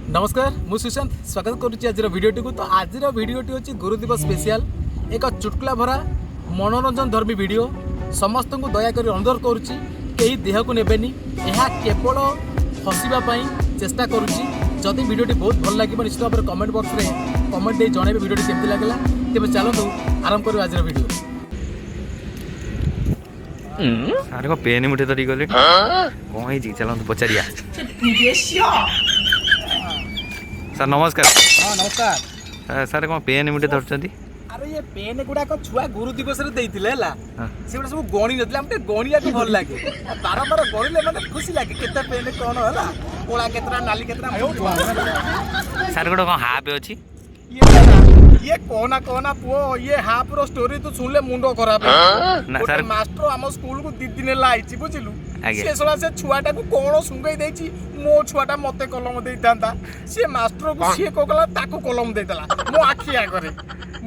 ନମସ୍କାର, ମୁଁ ସୁଶାନ୍ତ, ସ୍ୱାଗତ କରୁଛି ଆଜିର ଭିଡ଼ିଓଟିକୁ। ତ ଆଜିର ଭିଡ଼ିଓଟି ହେଉଛି ଗୁରୁ ଦିବସ ସ୍ପେଶିଆଲ, ଏକ ଚୁଟକୁଲା ଭରା ମନୋରଞ୍ଜନ ଧର୍ମୀ ଭିଡ଼ିଓ। ସମସ୍ତଙ୍କୁ ଦୟାକରି ଅନୁରୋଧ କରୁଛି, କେହି ଦେହକୁ ନେବେନି। ଏହା କେବଳ ହସିବା ପାଇଁ ଚେଷ୍ଟା କରୁଛି। ଯଦି ଭିଡ଼ିଓଟି ବହୁତ ଭଲ ଲାଗିବ, ନିଶ୍ଚିତ ଭାବରେ କମେଣ୍ଟ ବକ୍ସରେ କମେଣ୍ଟ ଦେଇ ଜଣାଇବେ ଭିଡ଼ିଓଟି କେମିତି ଲାଗିଲା। ତେବେ ଚାଲନ୍ତୁ, ଆରମ୍ଭ କରିବା ଆଜିର ଭିଡ଼ିଓ। ସାର୍ କଣ ପେନ୍ ମୁଠେ ଧରିକି ଗଲେ? କଣ ହେଇଛି? ଚାଲନ୍ତୁ ପଚାରିବା। ସାର୍, ନମସ୍କାର। ହଁ, ନମସ୍କାର। ସାର୍, କଣ ପେନ୍ ମୁଠେ ଧରୁଛନ୍ତି? ଆରେ, ଇଏ ପେନ୍ ଗୁଡାକ ଛୁଆ ଗୁରୁ ଦିବସରେ ଦେଇଥିଲେ ହେଲା। ସେଗୁଡ଼ା ସବୁ ଗଣି ନଥିଲେ। ଆମେ ଟିକେ ଗଣିବାକୁ ଭଲ ଲାଗେ। ଆଉ ବାରମ୍ବାର ଗଣିଲେ ମାନେ ଖୁସି ଲାଗେ, କେତେ ପେନ୍ କଣ ହେଲା, କଳା କେତେଟା, ନାଲି କେତେଟା, ବହୁତ ଭଲ। ସାର୍, ଗୋଟେ କଣ ହାପ୍ ଅଛି? ଇଏ ଇଏ କହନା କହନା ପୁଅ, ଇଏ ହାପ୍ ର ଷ୍ଟୋରି ତୁ ଶୁଣିଲେ ମୁଣ୍ଡ ଖରାପ ହେଇଯିବ। ନା, ଗୋଟେ ସାର୍। ମାଷ୍ଟର ଆମ ସ୍କୁଲକୁ 2 ଦିନ ହେଲା ଆଇଛି, ବୁଝିଲୁ? ଆଜ୍ଞା। ସେ ଶଳା ସେ ଛୁଆଟାକୁ କଣ ଶୁଙ୍ଘେଇ ଦେଇଛି। ମୋ ଛୁଆଟା ମତେ କଲମ ଦେଇଥାନ୍ତା, ସିଏ ମାଷ୍ଟରକୁ, ସିଏ କଣ କଲା, ତାକୁ କଲମ ଦେଇଦେଲା ମୋ ଆଖି ଆଗରେ।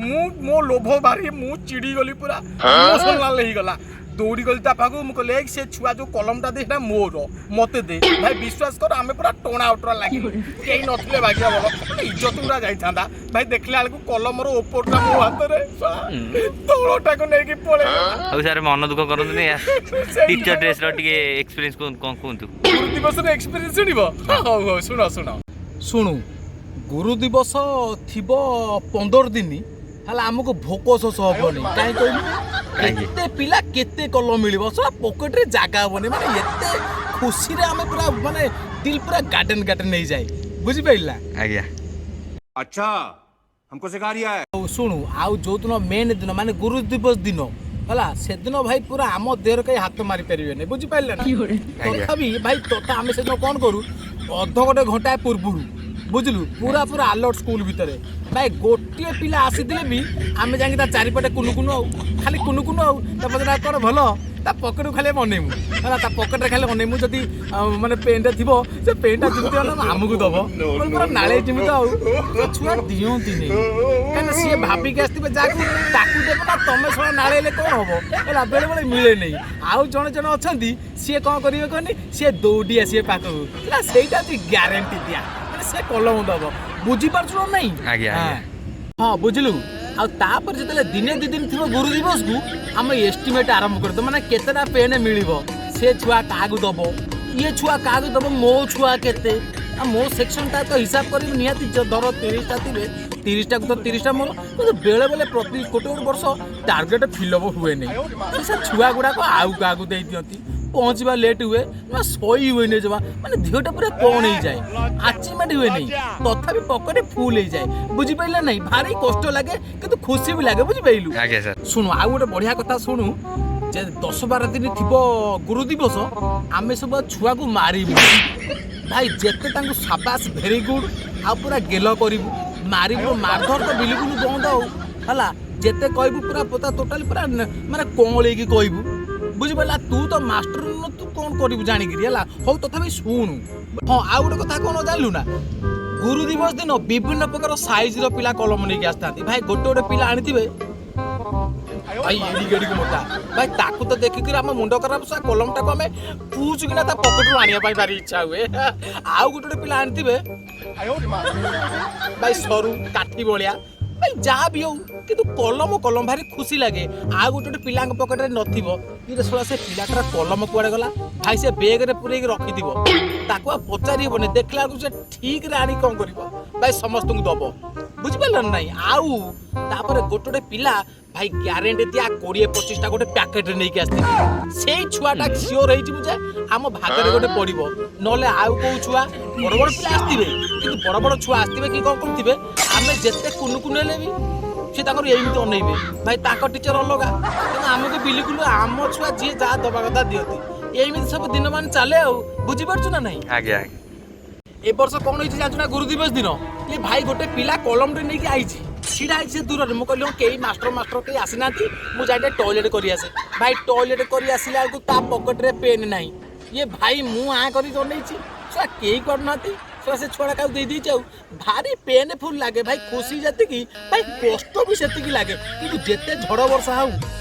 ମୁଁ ମୋ ଲୋଭ ଭାରି, ମୁଁ ଚିଡି ଗଲି, ପୁରା ଇମୋସନାଲ ହେଇଗଲା। ଦୌଡ଼ି ଗଲି ତା ପାଖକୁ। ମୁଁ କହିଲି, "ଏଇ, ସେ ଛୁଆ ଯୋଉ କଲମଟା ଦେ, ସେଟା ମୋର, ମତେ ଦେ।" ଭାଇ, ବିଶ୍ୱାସ କର, ଆମେ ପୁରା ଟଣା ଓଟରା ଲାଗିଲୁ। କେହି ନଥିଲେ, ଭାଗ୍ୟ ଭଲ, ମାନେ ଇଜ୍ଜତ ପୁରା ଯାଇଥାନ୍ତା। ଭାଇ, ଦେଖିଲା ବେଳକୁ କଲମର ଉପରଟା ମୋ ହାତରେ, ଶଳା, ତଳଟାକୁ ନେଇକି ପଳେଇଲା। ଆଉ ସାର୍, ମନ ଦୁଃଖ କରନ୍ତୁନି। ଟିଚର ଡେଜ୍ ର ଟିକେ ଏକ୍ସପିରିଏନ୍ସ କୁହନ୍ତୁ, କଣ କୁହନ୍ତୁ। ଗୁରୁ ଦିବସର ଏକ୍ସପିରିଏନ୍ସ ଶୁଣିବ? ହଉ ହଉ, ଶୁଣ ଶୁଣ ଶୁଣୁ। ଗୁରୁ ଦିବସ ଥିବ 15 ଦିନ ହେଲା, ଆମକୁ ଭୋକ ଶୋଷ ହବନି। କାହିଁ କହିଲୁ? କାହିଁକି? କେତେ ପିଲା, କେତେ କଲମ ମିଳିବ, ଶଳା ପକେଟରେ ଜାଗା ହବନି। ମାନେ ଏତେ ଖୁସିରେ ଆମେ ପୁରା, ମାନେ ଦିଲ ପୁରା ଗାର୍ଡେନ ଗାର୍ଡେନ ହେଇଯାଏ, ବୁଝିପାରିଲା? ଆଜ୍ଞା। अच्छा, हमको सिखा रिया है। ଆଉ ଶୁଣୁ, ଆଉ ଯୋଉଦିନ ମେନ୍ ଦିନ, ମାନେ ଗୁରୁ ଦିବସ ଦିନ ହେଲା, ସେଦିନ ଭାଇ ପୁରା ଆମ ଦେହରେ କେହି ହାତ ମାରି ପାରିବେନି, ବୁଝିପାରିଲେ ନା? ତଥାପି ଭାଇ, ତଥା ଆମେ ସେଦିନ କ'ଣ କରୁ, ଅଧଘଣ୍ଟେ ଘଣ୍ଟାଏ ପୂର୍ବରୁ, ବୁଝିଲୁ, ପୁରା ପୁରା ଆଲର୍ଟ ସ୍କୁଲ ଭିତରେ। ଭାଇ, ଗୋଟିଏ ପିଲା ଆସିଥିଲେ ବି ଆମେ ଯାଇକି ତା ଚାରିପଟେ କୁନୁ କୁନୁ, ଆଉ ଖାଲି କୁନୁ କୁନୁ। ଆଉ ତାପରେ କ'ଣ ଭଲ, ତା ପକେଟକୁ ଖାଲି ଅନେଇମୁ ହେଲା। ତା ପକେଟରେ ଖାଲି ଅନେଇମୁ, ଯଦି ମାନେ ପେନ୍ଟା ଥିବ, ସେ ପେନ୍ଟା ଯେମିତି ହେଲା ଆମକୁ ଦବ। ମାନେ ପୁରା ନାଳେଇ ଯିବୁ ତ। ଆଉ ସେ ଛୁଆ ଦିଅନ୍ତିନି, କାହିଁକିନା ସିଏ ଭାବିକି ଆସିଥିବେ, ଯାହାକୁ ତାକୁ ଦେବ ନା, ତମେ ଶଳା ନାଳେଇଲେ କ'ଣ ହବ ହେଲା। ବେଳେବେଳେ ମିଳେନି। ଆଉ ଜଣେ ଜଣେ ଅଛନ୍ତି, ସିଏ କ'ଣ କରିବେ କହନି, ସିଏ ଦୌଡ଼ି ଆସିବେ ପାଖକୁ ହେଲା। ସେଇଟା ହଉଛି ଗ୍ୟାରେଣ୍ଟି ଦିଆ, ମାନେ ସେ କଲମ ଦବ। ବୁଝିପାରୁଛୁ ନା ନାଇଁ? ଆଜ୍ଞା, ଆଜ୍ଞା। ହଁ, ବୁଝିଲୁ। ଆଉ ତାପରେ ଯେତେବେଳେ ଦିନେ 2 ଦିନ ଥିବ ଗୁରୁ ଦିବସକୁ, ଆମେ ଏଷ୍ଟିମେଟ୍ ଆରମ୍ଭ କରିଦେବୁ, ମାନେ କେତେଟା ପେନ୍ ମିଳିବ, ସେ ଛୁଆ କାହାକୁ ଦବ, ଇଏ ଛୁଆ କାହାକୁ ଦବ, ମୋ ଛୁଆ କେତେ, ଆଉ ମୋ ସେକ୍ସନଟା ତ ହିସାବ କରିବି ନିହାତି। ଧର 30ଟା ଥିବେ, 30ଟାକୁ ତ 30ଟା ମୋର। କିନ୍ତୁ ବେଳେବେଳେ ପ୍ରତି ଗୋଟେ ଗୋଟେ ବର୍ଷ ଟାର୍ଗେଟ୍ ଫିଲ୍ଅପ୍ ହୁଏନି। ସେ ଛୁଆ ଗୁଡ଼ାକ ଆଉ କାହାକୁ ଦେଇ ଦିଅନ୍ତି। ପହଞ୍ଚିବା ଲେଟ୍ ହୁଏ ନା, ସହି ହୁଏନି ଜମା, ମାନେ ଦେହଟା ପୁରା କ'ଣ ହେଇଯାଏ। ଆଚିଭମେଣ୍ଟ ହୁଏନି, ତଥାପି ପକେଟ ଫୁଲ୍ ହେଇଯାଏ, ବୁଝିପାରିଲେ ନାଇଁ? ଭାରି କଷ୍ଟ ଲାଗେ, କିନ୍ତୁ ଖୁସି ବି ଲାଗେ, ବୁଝିପାରିଲୁ? ଆଜ୍ଞା ସାର୍। ଶୁଣୁ, ଆଉ ଗୋଟେ ବଢ଼ିଆ କଥା ଶୁଣୁ। ଯେ 10-12 ଦିନ ଥିବ ଗୁରୁ ଦିବସ, ଆମେ ସବୁ ଆଉ ଛୁଆକୁ ମାରିବୁ ଭାଇ, ଯେତେ ତାଙ୍କୁ ସାବାସ, ଭେରି ଗୁଡ୍, ଆଉ ପୁରା ଗେଲ କରିବୁ। ମାରିବୁ, ମାରଧର ତ ବିଲକୁଲ ବନ୍ଦ ଆଉ ହେଲା। ଯେତେ କହିବୁ ପୁରା ପୁରା ଟୋଟାଲି ପୁରା ମାନେ କଅଁଳେଇକି କହିବୁ, ବୁଝିପାରିଲା? ତୁ ତ ମାଷ୍ଟର ନୁହଁ, ତୁ କ'ଣ କରିବୁ ଜାଣିକିରି ହେଲା। ହଉ, ତଥାପି ଶୁଣୁ। ହଁ, ଆଉ ଗୋଟେ କଥା କ'ଣ ଜାଣିଲୁ ନା? ଗୁରୁ ଦିବସ ଦିନ ବିଭିନ୍ନ ପ୍ରକାର ସାଇଜର ପିଲା କଲମ ନେଇକି ଆସିଥାନ୍ତି। ଭାଇ, ଗୋଟେ ଗୋଟେ ପିଲା ଆଣିଥିବେ ଭାଇ ଏଡ଼ିକି ଏଡ଼ିକି ମୋଟା। ଭାଇ, ତାକୁ ତ ଦେଖିକିରି ଆମ ମୁଣ୍ଡ ଖରାପ। ସେ କଲମଟାକୁ ଆମେ ପୁଚକିନା ତା ପକେଟରୁ ଆଣିବା ପାଇଁ ଭାରି ଇଚ୍ଛା ହୁଏ। ଆଉ ଗୋଟେ ଗୋଟେ ପିଲା ଆଣିଥିବେ ଭାଇ ସରୁ କାଠି ଭଳିଆ। ଭାଇ, ଯାହା ବି ହଉ, କିନ୍ତୁ କଲମ କଲମ, ଭାରି ଖୁସି ଲାଗେ। ଆଉ ଗୋଟେ ଗୋଟେ ପିଲାଙ୍କ ପକେଟରେ ନଥିବ। ଇରେ ଶଳା, ସେ ପିଲାଟାର କଲମ କୁଆଡ଼େ ଗଲା? ଭାଇ, ସେ ବେଗରେ ପୁରେଇକି ରଖିଥିବ, ତାକୁ ଆଉ ପଚାରି ହବନି। ଦେଖିଲା ବେଳକୁ ସେ ଠିକରେ ଆଣି କ'ଣ କରିବ ଭାଇ, ସମସ୍ତଙ୍କୁ ଦବ, ବୁଝିପାରିଲ ନା ନାଇଁ? ଆଉ ତାପରେ ଗୋଟେ ଗୋଟେ ପିଲା ଭାଇ ଗ୍ୟାରେଣ୍ଟି ଦିଆ 20-25ଟା ଗୋଟେ ପ୍ୟାକେଟରେ ନେଇକି ଆସିଥିବେ। ସେଇ ଛୁଆଟା ସିଓର ହେଇଯିବୁ ଯେ ଆମ ଭାଗରେ ଗୋଟେ ପଡ଼ିବ। ନହେଲେ ଆଉ କୋଉ ଛୁଆ, ବଡ଼ ବଡ଼ ପିଲା ଆସିଥିବେ, କିନ୍ତୁ ବଡ଼ ବଡ଼ ଛୁଆ ଆସିଥିବେ କି କ'ଣ କରୁଥିବେ, ଆମେ ଯେତେ କୁନୁ କୁନୁ ହେଲେ ବି ସେ ତାଙ୍କର ଏମିତି ଅନେଇବେ। ଭାଇ, ତାଙ୍କ ଟିଚର ଅଲଗା, କିନ୍ତୁ ଆମକୁ ବିଲକୁଲ ଆମ ଛୁଆ ଯିଏ ଯାହା ଦବା କଥା ଦିଅନ୍ତି। ଏମିତି ସବୁ ଦିନମାନ ଚାଲେ ଆଉ, ବୁଝିପାରୁଛୁ ନା ନାଇଁ? ଆଜ୍ଞା ଆଜ୍ଞା। ଏ ବର୍ଷ କ'ଣ ହେଇଛି ଜାଣିଛୁ ନା? ଗୁରୁ ଦିବସ ଦିନ ଏ ଭାଇ ଗୋଟେ ପିଲା କଲମଟେ ନେଇକି ଆଇଛି, ଛିଡ଼ା ହେଇଛି ସେ ଦୂରରେ। ମୁଁ କହିଲି, ହଁ, କେହି ମାଷ୍ଟର ମାଷ୍ଟର କେହି ଆସିନାହାନ୍ତି, ମୁଁ ଯାଇ ଟିକେ ଟଏଲେଟ୍ କରି ଆସେ। ଭାଇ, ଟଏଲେଟ୍ କରି ଆସିଲା ବେଳକୁ ତା ପକେଟରେ ପେନ୍ ନାହିଁ। ଇଏ ଭାଇ, ମୁଁ ଆଁ କରିକି ଅନେଇଛି, ଶଳା କେହି କରୁନାହାନ୍ତି, ଶଳା ସେ ଛୁଆଟା କାହାକୁ ଦେଇଦେଇଛି। ଆଉ ଭାରି ପେନ୍ ଫୁଲ୍ ଲାଗେ ଭାଇ। ଖୁସି ଯେତିକି ଭାଇ, କଷ୍ଟ ବି ସେତିକି ଲାଗେ। କିନ୍ତୁ ଯେତେ ଝଡ଼ ବର୍ଷା ହଉ,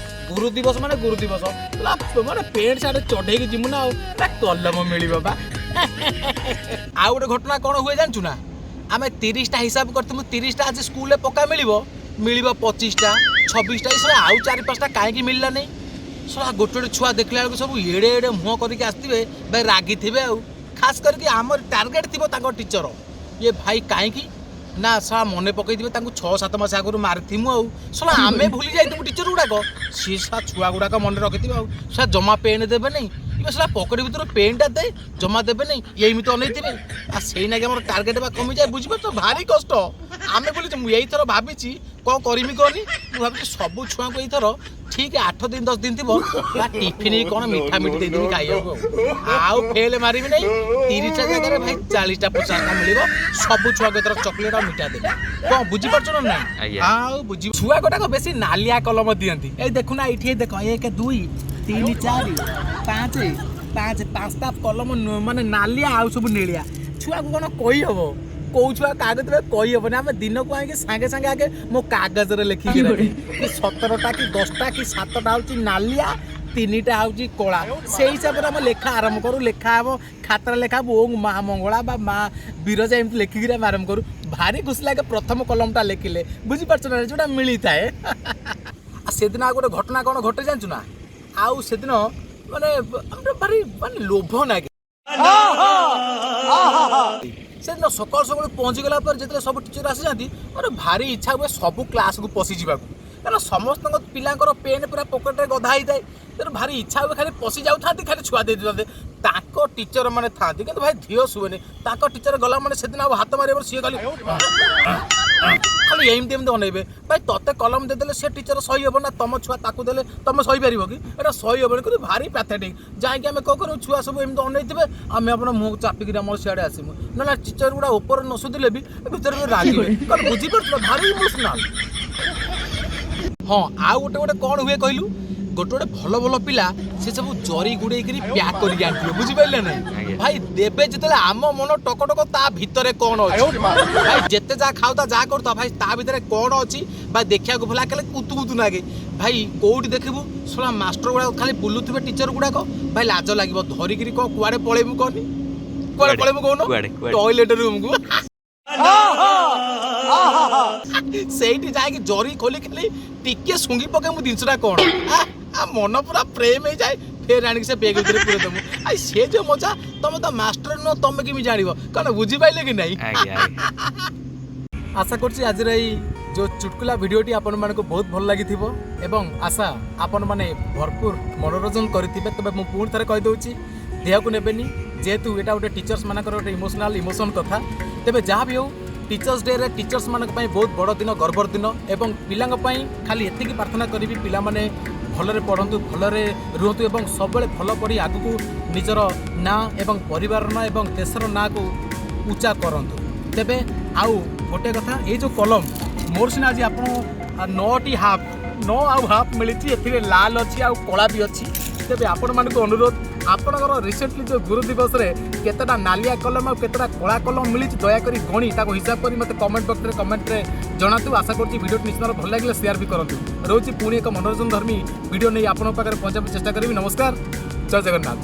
ଗୁରୁ ଦିବସ ମାନେ ଗୁରୁ ଦିବସ ହେଲା। ମାନେ ପେଣ୍ଟ ସାର୍ଟ ଚଢେଇକି ଯିବୁ ନା, ଆଉ ତା କଲମ ମିଳିବ ବା। ଆଉ ଗୋଟେ ଘଟଣା କ'ଣ ହୁଏ ଜାଣିଛୁ ନା? ଆମେ 30ଟା ହିସାବ କରିଥିବୁ, 30ଟା ଆଜି ସ୍କୁଲରେ ପକ୍କା ମିଳିବ, ମିଳିବ 25ଟା, 26ଟା। ଏ ଶଳା ଆଉ ଚାରି ପାଞ୍ଚଟା କାହିଁକି ମିଳିଲା ନାହିଁ? ଶଳା ଗୋଟେ ଗୋଟେ ଛୁଆ ଦେଖିଲା ବେଳକୁ ସବୁ ଏଡ଼େ ଏଡ଼େ ମୁହଁ କରିକି ଆସିଥିବେ ଭାଇ, ରାଗିଥିବେ। ଆଉ ଖାସ କରିକି ଆମର ଟାର୍ଗେଟ୍ ଥିବ ତାଙ୍କ ଟିଚର। ଇଏ ଭାଇ କାହିଁକି ନା ଶଳା ମନେ ପକେଇଥିବେ ତାଙ୍କୁ 6-7 ମାସ ଆଗରୁ ମାରିଥିମୁ, ଆଉ ଶଳା ଆମେ ଭୁଲି ଯାଇଥିବୁ ଟିଚର ଗୁଡ଼ାକ, ସିଏ ଶଳା ଛୁଆ ଗୁଡ଼ାକ ମନେ ରଖିଥିବେ। ଆଉ ଶଳା ଜମା ପେନ୍ ଦେବେ ନାହିଁ। ଇବେ ଶଳା ପକେଟ ଭିତରୁ ପେନ୍ଟା ଦେ, ଜମା ଦେବେ ନାହିଁ, ଏମିତି ଅନେଇଥିବେ। ଆଉ ସେଇ ନାଗି ଆମର ଟାର୍ଗେଟ୍ ବା କମିଯାଏ, ବୁଝିପାରୁଛ? ଭାରି କଷ୍ଟ। ଆମେ ବୁଲିଛୁ। ମୁଁ ଏଇଥର ଭାବିଛି କ'ଣ କରିମି କହନି? ମୁଁ ଭାବିଛି ସବୁ ଛୁଆଙ୍କୁ ଏଇଥର ଠିକ୍ 8 ଦିନ 10 ଦିନ ଥିବ ବା ଟିଫିନ୍ କ'ଣ ମିଠା ମିଠି ଦେଇଦେବି ଖାଇବାକୁ, ଆଉ ଫେଲ୍ ମାରିବି ନାହିଁ। 30ଟା ଜାଗାରେ ଭାଇ 40ଟା 50ଟା ମିଳିବ। ସବୁ ଛୁଆଙ୍କୁ ଏଥର ଚକୋଲେଟ୍ ଆଉ ମିଠା ଦେବି। କ'ଣ ବୁଝିପାରୁଛ ନା ନାଇଁ? ଆଜ୍ଞା। ଆଉ ବୁଝି ଛୁଆ ଗୋଟାକ ବେଶୀ ନାଲିଆ କଲମ ଦିଅନ୍ତି। ଏଇ ଦେଖୁନା ଏଇଠି, ଏଇ ଦେଖ, ଏକ, ଦୁଇ, ତିନି, ଚାରି, ପାଞ୍ଚ, ପାଞ୍ଚ, ପାଞ୍ଚଟା କଲମ ମାନେ ନାଲିଆ ଆଉ ସବୁ ନେଳିଆ। ଛୁଆକୁ କ'ଣ କହିହବ? କୋଉ ଛୁଆ କାଗଜରେ କହିହବନି। ଆମେ ଦିନକୁ ଆଣିକି ସାଙ୍ଗେ ସାଙ୍ଗେ ଆଗେ ମୋ କାଗଜରେ ଲେଖିକି ରଖେ କି 17ଟା କି 10ଟା କି 7ଟା ହେଉଛି ନାଲିଆ, 3ଟା ହେଉଛି କଳା। ସେଇ ହିସାବରେ ଆମେ ଲେଖା ଆରମ୍ଭ କରୁ। ଲେଖା ହବ ଖାତାରେ, ଲେଖା ହବ ଓଁ ମା ମଙ୍ଗଳା ବା ମା ବିରଜା, ଏମିତି ଲେଖିକିରି ଆମେ ଆରମ୍ଭ କରୁ। ଭାରି ଖୁସି ଲାଗେ ପ୍ରଥମ କଲମଟା ଲେଖିଲେ, ବୁଝିପାରୁଛ ନା, ଯୋଉଟା ମିଳିଥାଏ। ଆଉ ସେଦିନ ଆଉ ଗୋଟେ ଘଟଣା କ'ଣ ଘଟେ ଜାଣିଛୁ ନା? ଆଉ ସେଦିନ ମାନେ ଆମର ଭାରି ମାନେ ଲୋଭ ଲାଗେ। ସେଦିନ ସକାଳୁ ସକାଳୁ ପହଞ୍ଚିଗଲା ପରେ ଯେତେବେଳେ ସବୁ ଟିଚର ଆସିଯାନ୍ତି, ମୋର ଭାରି ଇଚ୍ଛା ହୁଏ ସବୁ କ୍ଲାସକୁ ପଶିଯିବାକୁ, କାରଣ ସମସ୍ତଙ୍କ ପିଲାଙ୍କର ପେନ୍ ପୁରା ପକେଟରେ ଗଦା ହେଇଥାଏ। ତେଣୁ ଭାରି ଇଚ୍ଛା ହୁଏ ଖାଲି ପଶି ଯାଉଥାନ୍ତି, ଖାଲି ଛୁଆ ଦେଇ ଦେଉଥାନ୍ତି। ତାଙ୍କ ଟିଚର ମାନେ ଥାନ୍ତି, କିନ୍ତୁ ଭାଇ ଧିଅ ଶୁଏନି। ତାଙ୍କ ଟିଚର ଗଲା ମାନେ ସେଦିନ ଆଉ ହାତ ମାରିବ, ସିଏ ଖାଲି ଖାଲି ଏମିତି ଏମିତି ଅନେଇବେ। ଭାଇ ତତେ କଲମ ଦେଇଦେଲେ ସେ ଟିଚର ସହି ହେବ ନା? ତମ ଛୁଆ ତାକୁ ଦେଲେ ତମେ ସହିପାରିବ କି? ଏଇଟା ସହି ହେବନି, କିନ୍ତୁ ଭାରି ପ୍ୟାଥେଟିକ୍। ଯାଇକି ଆମେ କ'ଣ କରିବୁ? ଛୁଆ ସବୁ ଏମିତି ଅନେଇଥିବେ, ଆମେ ଆପଣ ମୁହଁକୁ ଚାପିକିରି ଆମର ସିଆଡ଼େ ଆସିବୁ। ନହେଲେ ଟିଚର ଗୁଡ଼ା ଉପରେ ନ ଶୁଧିଲେ ବି ଭିତରେ ରାଗିବେ। କାରଣ ବୁଝିପାରୁଛୁ ନା, ଭାରି ଇମୋସନାଲ। ହଁ, ଆଉ ଗୋଟେ ଗୋଟେ କ'ଣ ହୁଏ କହିଲୁ? ଗୋଟେ ଗୋଟେ ଭଲ ଭଲ ପିଲା ସେ ସବୁ ଜରି ଗୁଡ଼େଇକିରି ପ୍ୟାକ୍ କରିକି ଆଣିଥିବେ, ବୁଝିପାରିଲେ ନାଇଁ? ଆଜ୍ଞା। ଭାଇ ଦେବେ ଯେତେବେଳେ ଆମ ମନ ଟକ ଟକ, ତା ଭିତରେ କ'ଣ ଅଛି। ଭାଇ ଯେତେ ଯାହା ଖାଉଥା, ଯାହା କରୁଥା, ଭାଇ ତା ଭିତରେ କ'ଣ ଅଛି ଭାଇ ଦେଖିବାକୁ ଭଲ ଖାଲି କୁତୁ କୁତୁ ଲାଗେ। ଭାଇ କୋଉଠି ଦେଖିବୁ ଶୁଣା ମାଷ୍ଟର ଗୁଡ଼ାକ ଖାଲି ବୁଲୁଥିବେ, ଟିଚର ଗୁଡ଼ାକ। ଭାଇ ଲାଜ ଲାଗିବ, ଧରିକିରି କ'ଣ କୁଆଡ଼େ ପଳେଇବୁ କହନି? କୁଆଡ଼େ କୁଆଡ଼େ? ପଳେଇବୁ କହୁନ? କୁଆଡ଼େ, କୁଆଡ଼େ? ଟଏଲେଟ ରୁମକୁ। ସେଇଠି ଯାଇକି ଜରି ଖୋଲି ଖାଲି ଟିକେ ଶୁଙ୍ଘି ପକେଇ ମୁଁ ଜିନିଷଟା କ'ଣ, ଆ ମନ ପୁରା ପ୍ରେମ ହେଇଯାଏ। ଫେର ଆଣିକି ସେ ବେଗ ଭିତରେ ପୁରେଇ ଦେବୁ। I ସେ ଯୋଉ ମଜା, ତମେ ତ ମାଷ୍ଟର ନୁହଁ, ତମେ କେମିତି ଜାଣିବ କ'ଣ? ବୁଝିପାରିଲେ କି ନାହିଁ? ଆଜ୍ଞା ଆଜ୍ଞା ଆଶା କରୁଛି ଆଜିର ଏଇ ଯେଉଁ ଚୁଟକୁଲା ଭିଡ଼ିଓଟି ଆପଣମାନଙ୍କୁ ବହୁତ ଭଲ ଲାଗିଥିବ ଏବଂ ଆଶା ଆପଣମାନେ ଭରପୁର ମନୋରଞ୍ଜନ କରିଥିବେ। ତେବେ ମୁଁ ପୁଣି ଥରେ କହିଦେଉଛି, ଦେହକୁ ନେବେନି, ଯେହେତୁ ଏଇଟା ଗୋଟେ ଟିଚର୍ସ ମାନଙ୍କର ଗୋଟେ ଇମୋସନାଲ ଇମୋସନ୍ କଥା। ତେବେ ଯାହା ବି ହେଉ, ଟିଚର୍ସ ଡେରେ ଟିଚର୍ସ ମାନଙ୍କ ପାଇଁ ବହୁତ ବଡ଼ ଦିନ, ଗର୍ବର ଦିନ। ଏବଂ ପିଲାଙ୍କ ପାଇଁ ଖାଲି ଏତିକି ପ୍ରାର୍ଥନା କରିବି, ପିଲାମାନେ ଭଲରେ ପଢ଼ନ୍ତୁ, ଭଲରେ ରୁହନ୍ତୁ ଏବଂ ସବୁବେଳେ ଭଲ ପଢ଼ି ଆଗକୁ ନିଜର ନାଁ ଏବଂ ପରିବାରର ନାଁ ଏବଂ ଦେଶର ନାଁକୁ ଉଚ୍ଚା କରନ୍ତୁ। ତେବେ ଆଉ ଗୋଟେ କଥା, ଏଇ ଯେଉଁ କଲମ ମୋର ସିନା ଆଜି ଆପଣ ନଅଟି ହାଫ୍, ନଅ ଆଉ ହାଫ୍ ମିଳିଛି, ଏଥିରେ ଲାଲ ଅଛି ଆଉ କଳା ବି ଅଛି। ତେବେ ଆପଣମାନଙ୍କୁ ଅନୁରୋଧ, ଆପଣଙ୍କର ରିସେଣ୍ଟଲି ଯେଉଁ ଗୁରୁ ଦିବସରେ କେତେଟା ନାଲିଆ କଲମ ଆଉ କେତେଟା କଳା କଲମ ମିଳିଛି, ଦୟାକରି ଗଣି ତାକୁ ହିସାବ କରି ମୋତେ କମେଣ୍ଟ ବକ୍ସରେ କମେଣ୍ଟରେ ଜଣାନ୍ତୁ। ଆଶା କରୁଛି ଭିଡ଼ିଓଟି ନିଶ୍ଚିତ ଭଲ ଲାଗିଲେ ସେୟାର ବି କରନ୍ତୁ। ରହୁଛି, ପୁଣି ଏକ ମନୋରଞ୍ଜନ ଧର୍ମୀ ଭିଡ଼ିଓ ନେଇ ଆପଣଙ୍କ ପାଖରେ ପହଞ୍ଚିବାକୁ ଚେଷ୍ଟା କରିବି। ନମସ୍କାର, ଜୟ ଜଗନ୍ନାଥ।